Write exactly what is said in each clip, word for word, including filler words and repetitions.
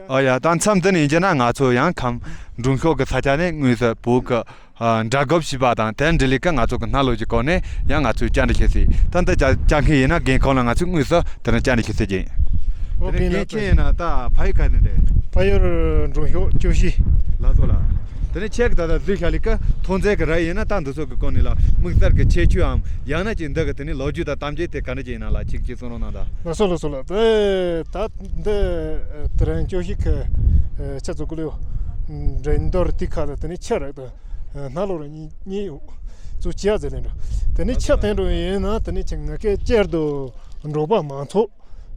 ཨོ་ཡ། ད་མཚམས་འདི་ནས་ཡིན་གྱི་ན་ང་ཚོ་ཡང་ཁམས་འབྲོང་ཤོག་གི་ས་ཆ་ནས་དངོས་སུ་བོད་ཀྱི་ཨ་མགྲིན་སྒོ་ཞེས་པ་དང་དེ་འབྲེལ་ལས་ཀ་ང་ཚོ་གི་སྣ་ལོ་ཞིག་གོ་ནས་ཡང་ང་ཚོས་བཅར་འདྲི་བྱེད་སྲིད། ད་འདི་བཅར་བཅར་མཁན་ཡིན་ན་རྒན་ཁོང་ལ་ང་ཚོས་དངོས་སུ་དེ་ནས་བཅར་འདྲི་བྱེད་སྲིད་ཀྱི་ཡིན། ཨོ་དེ་ནས་རྒན་ལགས། རྒན་ཁྱེད་ཡིན་ན་ད་ཕ་ཡུལ་ག་ནས་རེད། ཕ་ཡུལ་འབྲོང་ཤོག་ལྕོག་བཞི། ལགས་སོ་ལགས། དེ་ནས་ཁྱེད་ཀྱི་ད་ལྟ་འཛུལ་ཤ་ལི་ཀ་ཐོན་རྫས་ཀྱི་ར་ཡིན་ན་ད་འདི་ཚོ་གི་སྐོར་ནས་ལ་དམིགས་བསལ་གྱི་ཁྱད་ཆོས་འམ་ཡང་ན་ཅིག་འདི་གི་དེ་ནས་ལོ་རྒྱུས་དང་གཏམ་རྒྱུད་དེ་ག་འདྲ་ཅིག་ཡིན་ན་ལ་ཅིག་ཅིག་གསུང་རོགས་གནང་དང་། ལགས་སོ་ལགས་སོ་ལགས། དེ་ད་འདི་དེ་རིང་ལྕོག་བཞི་ཁ་ཆ་ཚོ་ཀུ་ལེའོ་འགྲན་བསྡུར་དེ་ཁ་ལ་དེ་ནས་ཆ་རག་དང་སྣ་ལོ་ར་གཉིས་གཉིས་ཡོད། ཚུར་ཅི་ཡ་ཟེར་ལེན་འགྲོ། དེ་ནས་ཆ་བསྟན་འགྲོ་ཡིན་ན་དེ་ནས་ཅིག་ང་སྐད་ཅེར་དུ་འབྲོག་པ་མང་ཚོགས་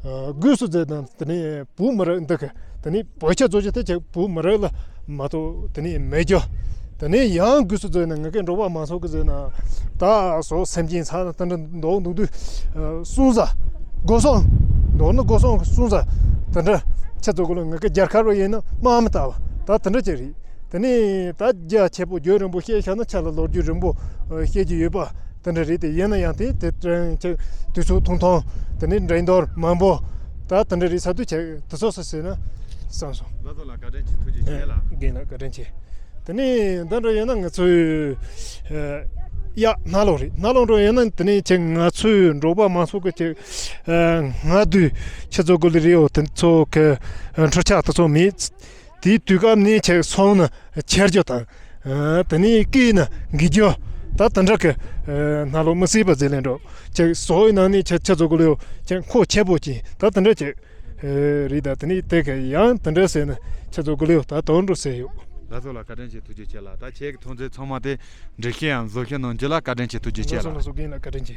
སྒོས་སུ་མཛད་དང་དེ་ནས་བོད་མི་རིགས་འདི་ག་དེ་ནས་བོད་ཆས་བཟོ་རྒྱུ་དེ་ཆ་བོད་མི་རིགས་ལ་མ་གཏོགས་དེ་ནས་མེད་རྒྱུ། དེ་ནས་ཡང་སྒོས་སུ་བཟོས་ན་ང་གི་འབྲོག་པ་མང་ཚོགས་ཀྱི་བཟོས་ན་ད་སོ་སེམས་ཅན་ཚ་དེ་འདྲ་མདོག་མདོག་དུས་སྲུང་ས་སྒོ་སྲུང་མདོག་ནི་སྒོ་སྲུང་སྲུང་ས་དེ་འདྲ་ཆ་ཚོ་གོ་ལ་ང་གི་རྒྱལ་ཁབ་རུ་ཡིན་ན་དམག་མི་ལྟ་བ་ད་དེ་འདྲ་ཅིག་རེད། དེ་ནས་ད་རྒྱ་ཆེ་པོ་རྒྱུན་རིང་པོ་བཤད་བཞག་ན་ཆ་ལ་ལོ་རྒྱུས་རིང་པོ་བཤད་རྒྱུ་ཡོད་པ། དེ་འདྲ་རེད་དེ་ཡིན་ན་ཡང་དེ་དེ་དྲན་ཆེ་དུས་ཚོད་ཐུང་ཐུང་དེ་ནས་འགྲན་བསྡུར་མང་པོ་ད་དེ་འདྲ་རེད་ས་དུས་ཆེ་དུས་ཚོད་ས་ཟེར་ན་བསམ་སོང་། ལགས་སོ་ལགས། བཀའ་དྲིན་ཆེ། ཐུགས་རྗེ་ཆེ་ལགས། རྒན་ལགས་བཀའ་དྲིན་ཆེ། དེ་ནས་འདི་འདྲ་ཡིན་ན་ང་ཚོའི་ཡ་སྣ་ལོ་རེད། སྣ་ལོ་འགྲོ་ཡིན་ན་དེ་ནས་ཆེ་ང་ཚོའི་འབྲོག་པ་མང་ཚོགས་ཀྱི་ཆེ་སྔ་དུས་ཆེ་ཚོ་གོ་ལི་རེའོ་དེ་ཚོ་གི་འཕྲུལ་ཆས་དེ་ཚོ་མེད། དེའི་དུས་སྐབས་ནས་ཆེ་སོང་ན་ཆེར་རྒྱུ་དང་། དེ་ནས་སྐྱེས་ན་འགྱེལ་རྒྱུ། ད་དེ་འདྲ་གི་སྣ་ལོ་མི་སྲིད་པ་ཟེར་ལེན་འགྲོ། ཅིག་བཟོ་བའི་ནང་ནས་ཆེ་ཆེ་ཚོ་གུ་ལེའོ་ཅིག་མཁོ་ཆེ་པོ་ཅིག་ད་དེ་འདྲ་ཅིག་རེད། ད་དེ་ནས་དེ་ག་ཡང་དེ་འདྲ་ཟེར་ན་ཆེ་ཚོ་གུ་ལེའོ་ད་དོན་འགྲོ་ཟེར་ཡོད། ལགས་སོ་ལགས། བཀའ་དྲིན་ཆེ། ཐུགས་རྗེ་ཆེ་ལགས། ད་ཁྱེད་ཀྱི་ཐོན་རྫས་ཚང་མ་དེ་འགྲེལ་བཤད་ཡང་བཟོ་བཤད་གནང་རྒྱུ་ལ་བཀའ་དྲིན་ཆེ། ཐུགས་རྗེ་ཆེ་ལགས། ལགས་སོ་ལགས་སོ། རྒན་ལགས་བཀའ་དྲིན་ཆེ།